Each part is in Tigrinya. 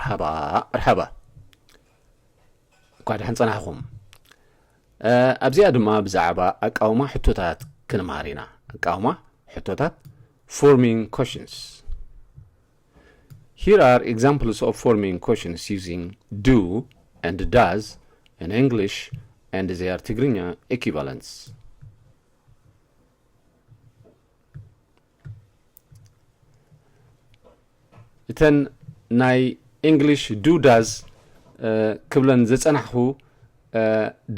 መርሓባ። መርሓባ። እኳ ደሓን ጸናሕኹም። ኣብዚኣ ድማ ብዛዕባ ኣቃውማ ሕቶታት ክንምሃር ኢና። ኣቃውማ ሕቶታት፣ forming questions. Here are examples of forming questions using do and does in English and their Tigrinya equivalents. እተን ናይ English do does ክብለን ዝጸናሕኹ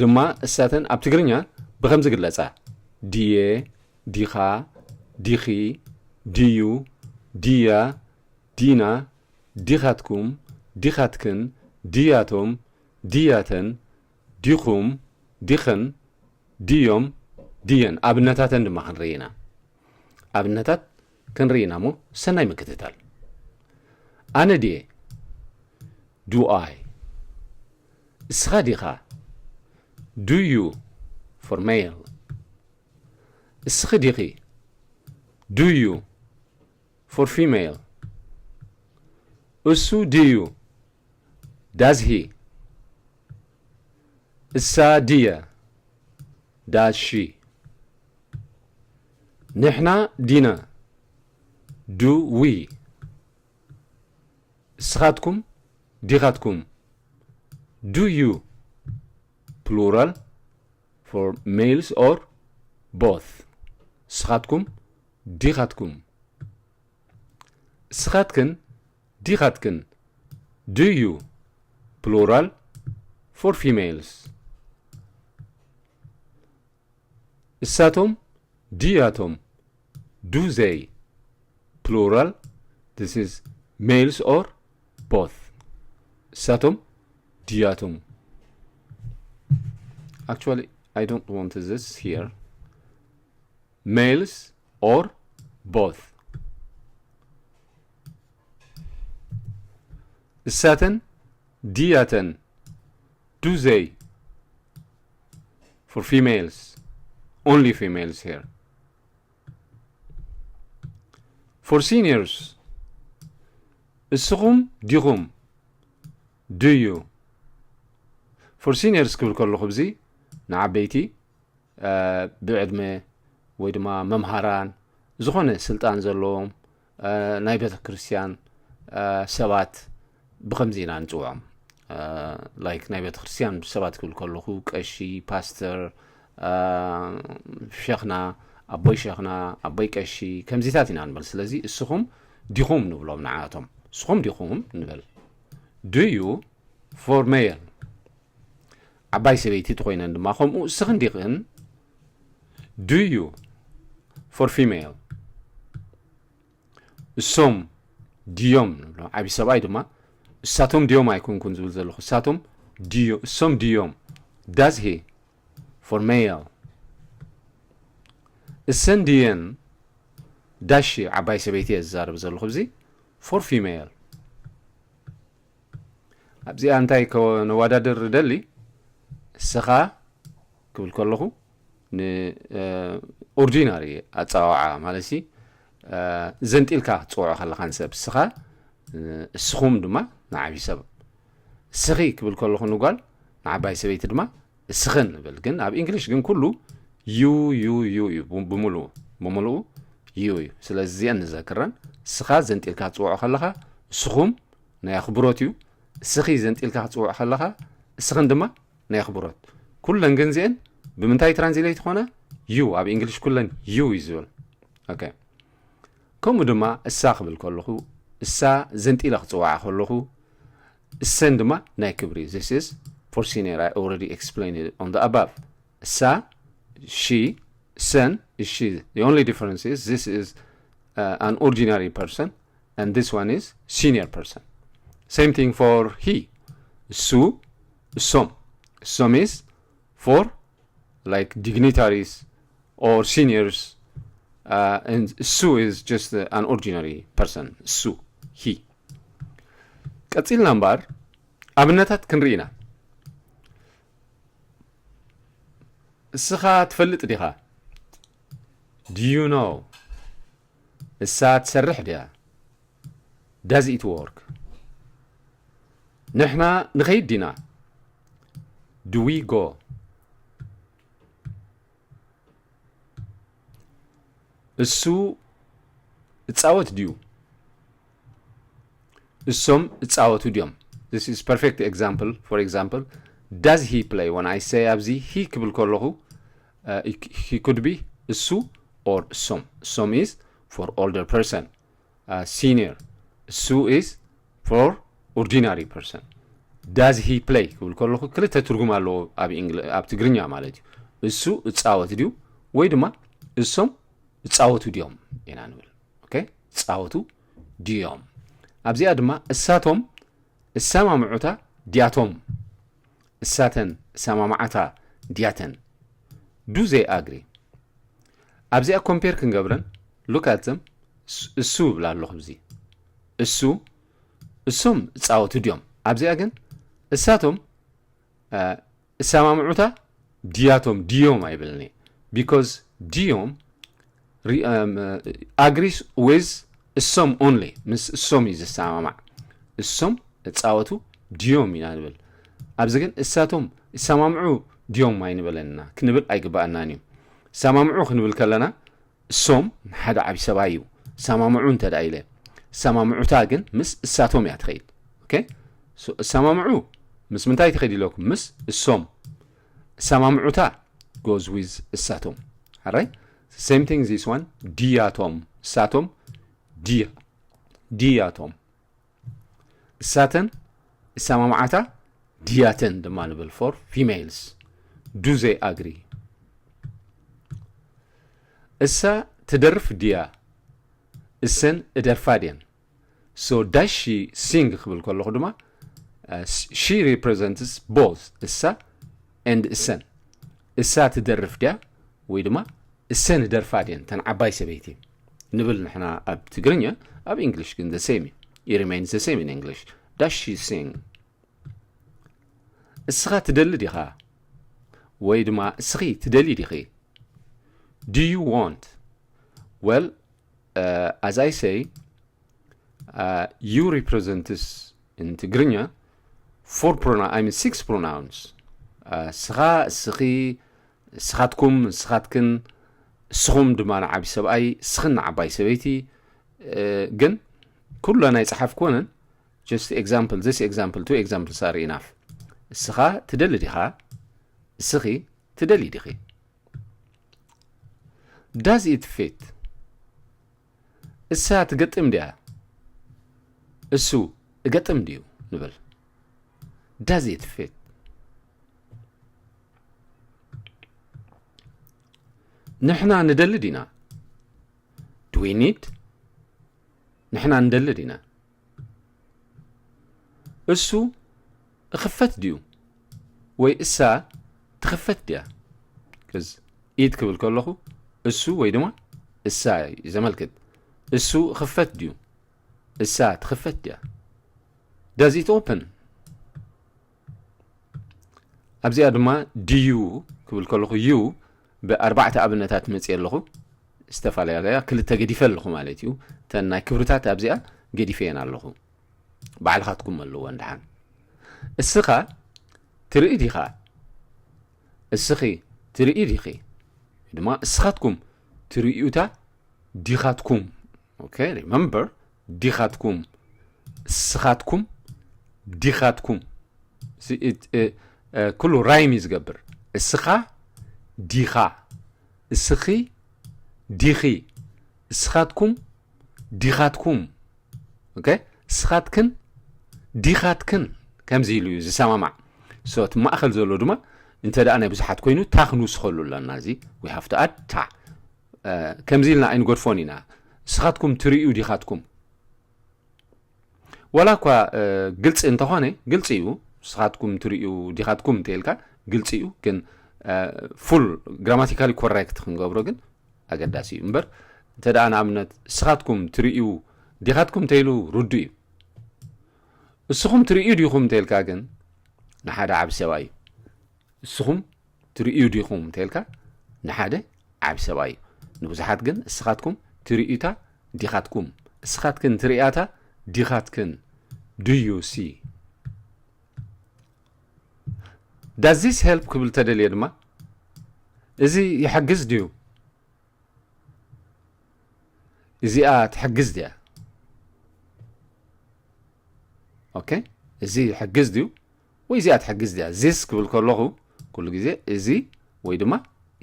ድማ እሳተን ኣብ ትግርኛ ብኸምዚ ግለጻ። ድየ፣ ዲኻ፣ ዲኺ፣ ድዩ፣ ድያ፣ ዲና፣ ዲኻትኩም፣ ዲኻትክን፣ ድያቶም፣ ድያተን፣ ዲኹም፣ ዲኽን፣ ድዮም፣ ድየን። ኣብነታተን ድማ ክንርኢ ኢና። ኣብነታት ክንርኢ ኢና እሞ ሰናይ ምክትታል። ኣነ ድየ? Do I? እስኻ ዲኻ? Do you? For male። እስኺ ዲኺ? Do you? For female። እሱ ድዩ? Does he? እሳ ድየ? Does she? ንሕና ዲና? Do we? እስኻትኩም፣ ዲኻትኩም? Do you? Plural for males or both። እስኻትኩም፣ ዲኻትኩም? እስኻትክን፣ ዲኻትክን? Do you? Plural for females። እሳቶም፣ ድያቶም? Do they? Plural, this is males or both። እሳቶም፣ ድያቶም? Actually, I don't want this here. Males or both። እሳተን፣ ድያተን? Do they? For females. Only females here. For seniors. እስኹም ዲኹም? Do you? For seniors ክብል ከለኹ፣ እዚ ንዓበይቲ፣ ብዕድመ ወይ ድማ መምሃራን፣ ዝኾነ ስልጣን ዘለዎም ናይ ቤተ ክርስቲያን ሰባት ብኸምዚ ኢና ንጽውዖም። Like ናይ ቤተ ክርስቲያን ሰባት ክብል ከለኹ፣ ቀሺ፣ ፓስተር፣ ሸኽና፣ ኣቦይ ሸኽና፣ ኣቦይ ቀሺ፣ ከምዚታት ኢና ንብል። ስለዚ እስኹም ዲኹም ንብሎም ንዓቶም። እስኹም ዲኹም ንብል። Do you? For male። ዓባይ ሰበይቲ ተኾይነን ድማ ከምኡ። እስኽን ዲኽን? Do you? For female። እሶም ድዮም ንብሎ። ዓቢ ሰብኣይ ድማ እሳቶም ድዮም ኣይኮንኩን ዝብል ዘለኹ። እሳቶም ድዮ-፣ እሶም ድዮም? Does he? For male። እሰን ድየን? Does she? ዓባይ ሰበይቲ እየ ዝዛረብ ዘለኹ ኣብዚ። For female። ኣብዚኣ እንታይ ከነወዳድር ደሊ፣ እስኻ ክብል ከለኹ፣ ን ኦርዲናሪ ኣጸዋውዓ ማለት ሲ፣ ዘንጢልካ ክትጽውዖ ከለኻ ንሰብ እስኻ፣ እስኹም ድማ ንዓቢ ሰብ። እስኺ ክብል ከለኹ ንጓል፣ ንዓባይ ሰበይቲ ድማ እስኽን ንብል። ግን ኣብ እንግሊሽ ግን ኩሉ ዩ፣ ዩ፣ ዩ እዩ። ብ-፣ ብምሉኡ፣ ብምሉኡ ዩ እዩ። ስለዚ እዚአን ንዘክረን። እስኻ ዘንጢልካ ክትጽውዖ ከለኻ፣ እስኹም ናይ ኣኽብሮት እዩ። እስኺ ዘንጢልካ ክትጽውዖ ከለኻ፣ እስኽን ድማ ናይ ኣኽብሮት። ኩለን ግን እዚአን ብምንታይ ትራንስሌት ይኾና? ዩ። ኣብ እንግሊሽ ኩለን ዩ እዩ ዝብል። ኦኬ። ከምኡ ድማ እሳ ክብል ከለኹ፣ እሳ ዘንጢለ ክጽውዓ ከለኹ፣ እሰን ድማ ናይ ክብሪ። This is for senior. I already explained it on the above. እሳ፣ she፣ እሰን፣ is she. The only difference is this is, uh, an ordinary person and this one is senior person. Same thing for he. እሱ፣ እሶም። እሶም is for, like, dignitaries or seniors, uh, and እሱ is just, uh, an ordinary person. እሱ፣ he. ቀጺልና እምበኣር ኣብነታት ክንርኢ ኢና። እስኻ ትፈልጥ ዲኻ? Do you know? እሳ ትሰርሕ ድያ? Does it work? ንሕና ንኸይድ ዲና? Do we go? እሱ እጻወት ድዩ? እሶም እጻወቱ ድዮም? This is perfect example. For example, does he play? When I say ኣብዚ he ክብል ከለኹ uh, he could be እሱ or እሶም። እሶም is for older person. Uh, senior እሱ is for ordinary person. Does he play ክብል ከለኹ ክልተ ትርጉም ኣለዎ ኣብ ትግርኛ ማለት እዩ። እሱ እጻወት ድዩ ወይ ድማ እሶም እጻወቱ ድዮም ኢና ንብል። ኦኬ፣ እጻወቱ ድዮም። ኣብዚኣ ድማ እሳቶም እሰማምዑታ ድያቶም፣ እሳተን እሰማምዓታ ድያተን። Do they agree? ኣብዚኣ ኮምፔር ክንገብረን look at them እሱ እብላ ኣለኹ። እዚ እሱ እሶም እጻወቱ ድዮም? ኣብዚኣ ግን እሳቶም እሰማምዑታ ድያቶም ድዮም ኣይብልን እየ። Because ድዮም agrees with እሶም only፣ ምስ እሶም እዩ ዝሰማማዕ። እሶም እጻወቱ ድዮም ኢና ንብል። ኣብዚ ግን እሳቶም እሰማምዑ ድዮም ኣይንበለንና፣ ክንብል ኣይግባኣናን እዩ። ሰማምዑ ክንብል ከለና እሶም ንሓደ ዓቢ ሰብኣይ እዩ። ሰማምዑ እንተ ደኣ ኢለ፣ ሰማምዑታ ግን ምስ እሳቶም እያ ትኸይድ። ኦኬ፣ ሰማምዑ ምስ ምንታይ ትኸይድ ኢለኩም? ምስ እሶም። ሰማምዑታ goes with እሳቶም። ኣራይ፣ same thing this one። ድያቶም፣ እሳቶም ድያ ድያቶም። እሳተን እሰማምዓታ ድያተን ድማ ንብል for females። Do they agree? እሳ ትደርፍ ድያ? እሰን እደርፋ ድየን? So does she sing ክብል ከለኹ ድማ she represents both እሳ and እሰን። እሳ ትደርፍ ድያ ወይ ድማ እሰን ደርፋ ድየን ተን ዓባይ ሰበይቲ ንብል ንሕና ኣብ ትግርኛ። ኣብ English ግን the same እዩ። It remains the same in English. Does she sing? እስኻ ትደሊ ዲኻ ወይ ድማ እስኺ ትደሊ ዲኺ? Do you want? Well, uh, as I say, uh, you represents in ትግርኛ four pronoun, I mean six pronouns. Uh, እስኻ፣ እስኺ፣ እስኻትኩም፣ እስኻትክን፣ እስኹም ድማ ንዓቢ ሰብኣይ፣ እስኽን ንዓባይ ሰበይቲ። Uh, ግን ኩለን ኣይጸሓፍኩወንን። Just example, this example, two examples are enough. እስኻ ትደሊ ዲኻ? እስኺ ትደሊ ዲኺ? Does it fit? እሳ ትገጥም ድያ? እሱ እገጥም ድዩ ንብል? Does it fit? ንሕና ንደሊ ዲና? Do we need? ንሕና ንደሊ ዲና? እሱ እኽፈት ድዩ ወይ እሳ ትኽፈት ድያ? It ክብል ከለኹ እሱ ወይ ድማ እሳ እዩ ዘመልክት። እሱ እኽፈት ድዩ? እሳ ትኽፈት ድያ? Does it open? ኣብዚኣ ድማ do you ክብል ከለኹ you ብኣርባዕተ ኣብነታት መፅእ ኣለኹ። ዝተፈላለያ ክልተ ገዲፈ ኣለኹ ማለት እዩ። እተን ናይ ክብርታት ኣብዚኣ ገዲፈየን ኣለኹ። ባዕልኻትኩም ኣለዎ እንድሓን። እስኻ ትርኢ ዲኻ? እስኺ ትርኢ ዲኺ? ድማ እስኻትኩም ትርእዩታ ዲኻትኩም። ኦኬ፣ remember፣ ዲኻትኩም፣ እስኻትኩም፣ ዲኻትኩም። ኩሉ ራይም እዩ ዝገብር። እስኻ ዲኻ፣ እስኺ ዲኺ፣ እስኻትኩም ዲኻትኩም። ኦኬ፣ እስኻትክን ዲኻትክን ከምዚ ኢሉ እዩ ዝሰማማዕ። ሶ እቲ ማእኸል ዘሎ ድማ እንተ ደኣ ናይ ብዙሓት ኮይኑ ታ ክንውስኸሉ ኣለና። እዚ we have to add ታ። ከምዚ ኢልና ኣይንገድፎን ኢና። እስኻትኩም ትርእዩ ዲኻትኩም? ዋላ እኳ ግልፂ እንተኾነ ግልፂ እዩ። እስኻትኩም ትርእዩ ዲኻትኩም እንተኢልካ ግልፂ እዩ። ግን ፉል ግራማቲካሊ ኮሬክት ክንገብሮ ግን ኣገዳሲ እዩ እምበር፣ እንተ ደኣ ንኣብነት እስኻትኩም ትርእዩ ዲኻትኩም እንተኢሉ ርዱ እዩ። እስኹም ትርእዩ ዲኹም እንተኢልካ ግን ንሓደ ዓቢ ሰብኣይ እዩ። እስኹም ትርእዩ ዲኹም እንተኢልካ ንሓደ ዓቢ ሰብኣይ እዩ። ንብዙሓት ግን እስኻትኩም ትርእዩታ ዲኻትኩም፣ እስኻትክን ትርእያታ ዲኻትክን። Do you see? Does this help ክብል ተደልየ ድማ፣ እዚ ይሕግዝ ድዩ? እዚኣ ትሕግዝ ድያ? ኦኬ፣ እዚ ይሕግዝ ድዩ ወይ እዚኣ ትሕግዝ ድያ? This ክብል ከለኹ ኩሉ ግዜ እዚ ወይ ድማ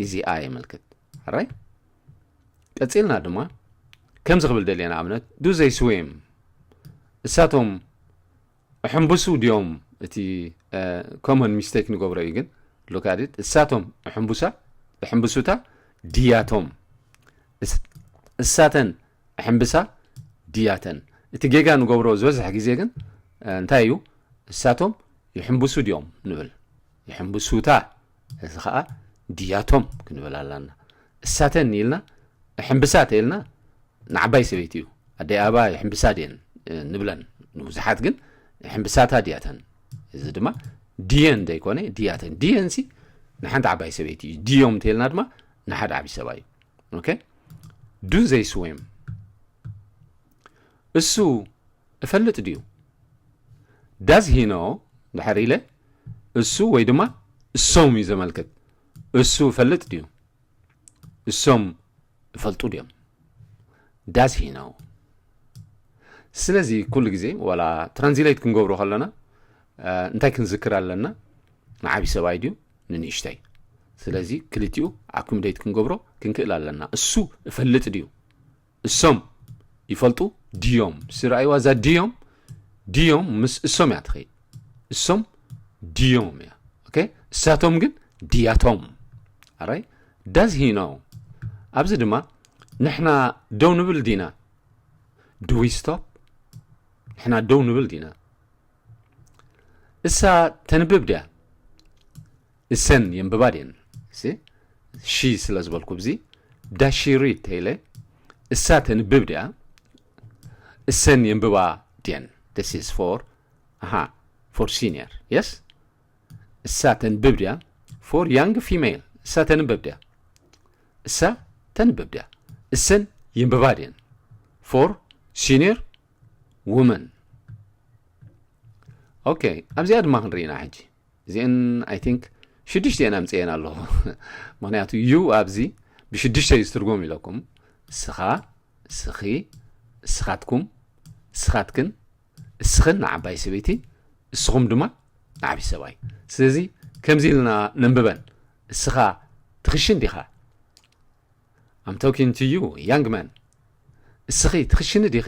እዚኣ የመልክት። ሕራይ፣ ቀጺልና ድማ ከምዚ ክብል ደልየ፣ ንኣብነት፣ do they swim? እሳቶም እሕምብሱ ድዮም? እቲ common mistake ንገብሮ እዩ፣ ግን look at it። እሳቶም እሕምቡሳ፣ እሕምብሱታ ድያቶም? እስ- እሳተን እሕምብሳ ድያተን? እቲ ጌጋ ንገብሮ ዝበዝሕ ግዜ ግን እንታይ እዩ? እሳቶም ይሕምብሱ ድዮም ንብል? ይሕምብሱታ። እዚ ከዓ ድያቶም ክንብል ኣለና። እሳተን ኢልና፣ እሕምብሳ ተኢልና ንዓባይ ሰበይቲ እዩ። ኣደይ ኣበባ ይሕምብሳ ድየን ንብለን ንብዙሓት፣ ግን ይሕምብሳታ ድያተን? እዚ ድማ ድየን ዘይኮነ ድያተን። ድየን ሲ ንሓንቲ ዓባይ ሰበይቲ እዩ። ድዮም ተኢልና ድማ ንሓደ ዓብዪ ሰብኣይ እዩ። ኦኬ፣ do they swim? እሱ እፈልጥ ድዩ? Does he know? ድሕር ኢለ እሱ ወይ ድማ እሶም እዩ ዘመልክት። እሱ እፈልጥ ድዩ? እሶም እፈልጡ ድዮም? Does he know? ስለዚ ኩሉ ግዜ ዋላ ትራንስሌት ክንገብሮ ከለና እንታይ ክንዝክር ኣለና? ንዓብዪ ሰብኣይ ድዩ ንንእሽተይ? ስለዚ ክልቲኡ ኣኩምዴት ክንገብሮ ክንክእል ኣለና። እሱ እፈልጥ ድዩ? እሶም ይፈልጡ ድዮም? ስራይዋ እዛ ድዮም፣ ድዮም ምስ እሶም እያ ትኸይድ። እሶም ድዮም እያ። ኦኬ፣ እሳቶም ግን ድያቶም። ኣራይ፣ does he know? ኣብዚ ድማ ንሕና ደው ንብል ዲና? Do we stop? ንሕና ደው ንብል ዲና? እሳ ተንብብ ድያ? እሰን የንብባ ድየን? ሺ ስለ ዝበልኩ ብዚ does she read ተይለ፣ እሳ ተንብብ ድያ? እሰን የንብባ ድየን? This is for፣ ኣሃ፣ for senior። Yes? እሳ ተንብብ ድያ? For young female። እሳ ተንብብ ድያ? እሳ ተንብብ ድያ? እሰን የንብባ ድየን? For senior woman። ኦኬ፣ ኣብዚኣ ድማ ክንርኢና ሕጂ። እዚአን I think ሽዱሽተ እየን ኣምፅኤን ኣለኹ። ምክንያቱ you ኣብዚ ብሽዱሽተ እዩ ዝትርጎም ኢለኩም። እስኻ፣ እስኺ፣ እስኻትኩም፣ እስኻትክን፣ እስኽን ንዓባይ ሰበይቲ፣ እስኹም ድማ ንዓብዪ ሰብኣይ። ስለዚ ከምዚ ኢልና ነንብበን። እስኻ ትኽሽን ዲኻ? I'm talking to you, young man. እስኺ ትኽሽኒ ዲኺ?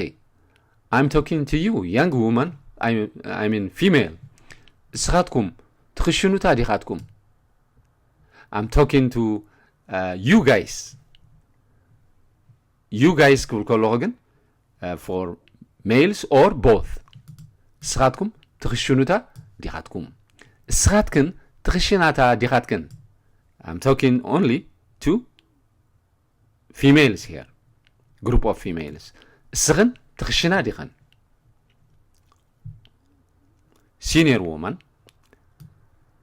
I'm talking to you, young woman. I, I mean female. እስኻትኩም ትኽሽኑታ ዲኻትኩም? I'm talking to uh, you guys. You guys ክብል ከለኹ ግን uh, for males or both። እስኻትኩም ትኽሽኑታ ዲኻትኩም? እስኻትክን ትኽሽናታ ዲኻትክን? I'm talking only to females here, group of females. እስኽን ትኽሽና ዲኽን? Senior woman፣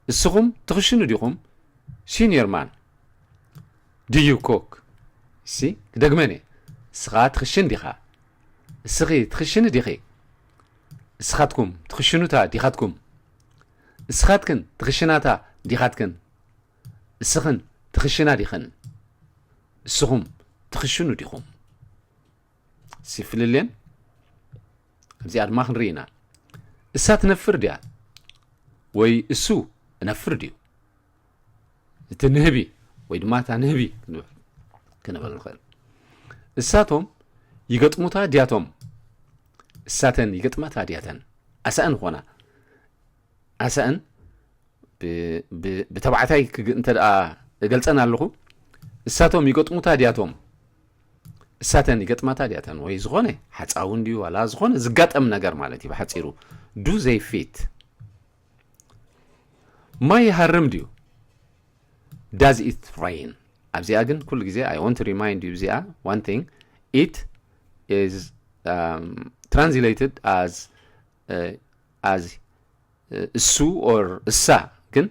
እስኹም ትኽሽኑ ዲኹም? Senior man, do you cook? ሲ ክደግመን እየ። እስኻ ትኽሽን ዲኻ? እስኺ ትኽሽኒ ዲኺ? እስኻትኩም ትኽሽኑታ ዲኻትኩም? እስኻትክን ትኽሽናታ ዲኻትክን? እስኽን ትኽሽና ዲኽን? እስኹም ትኽሽኑ ዲኹም? ሲፍልልየን ኣብዚኣ ድማ ክንርኢ ኢና። እሳ ትነፍር ድያ ወይ እሱ እነፍር ድዩ? እቲ ንህቢ ወይ ድማ እታ ንህቢ ክንብል ንኽእል። እሳቶም ይገጥሙታ ድያቶም? እሳተን ይገጥማታ ድያተን? ኣሳእን ኾና ኣሳእን ብተባዕታይ እንተ ደኣ እገልጸን ኣለኹ፣ እሳቶም ይገጥሙታ ድያቶም? እሳተን ይገጥማታ ድያተን? ወይ ዝኾነ ሓፃዊ እንድዩ ዋላ ዝኾነ ዝጋጠም ነገር ማለት እዩ። ብሓፂሩ do they fit? ማይ ይሃርም ድዩ? Does it rain? ኣብዚኣ ግን ኩሉ ግዜ I want to remind you እዚኣ one thing, it is um, translated as uh, as እሱ or እሳ። ግን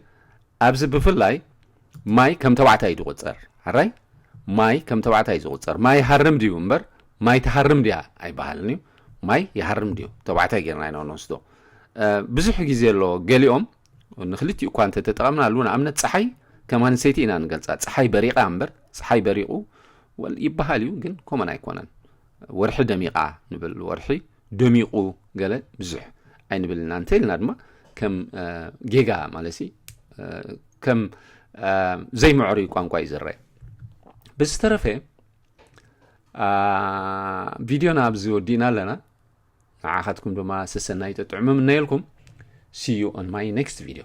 ኣብዚ ብፍላይ ማይ ከም ተባዕታይ እዩ ዝቑፀር። ሕራይ፣ ማይ ከም ተባዕታይ እዩ ዝቑፀር። ማይ ይሃርም ድዩ እምበር ማይ ትሃርም ድያ ኣይበሃልን እዩ። ማይ ይሃርም ድዩ ተባዕታይ ጌርና ኢና ንወስዶ። ብዙሕ ግዜ ኣሎ ገሊኦም ንክልቲኡ እኳ እንተተጠቐምናሉ፣ ንኣብነት ፀሓይ ከም ኣንሰይቲ ኢና ንገልፃ። ፀሓይ በሪቓ እምበር፣ ፀሓይ በሪቑ ወል ይበሃል እዩ፣ ግን ኮመን ኣይኮነን። ወርሒ ደሚቓ ንብል፣ ወርሒ ደሚቑ ገለ ብዙሕ ኣይንብል ኢና። እንተ ኢልና ድማ ከም ጌጋ ማለት ከም ዘይምዕሩይ ቋንቋ እዩ ዝረአ። ብዝተረፈ ቪዲዮና ኣብዚ ወዲእና ኣለና። ንዓኻትኩም ድማ ሰሰናይ ጥዑም እምነየልኩም። See you on my next video.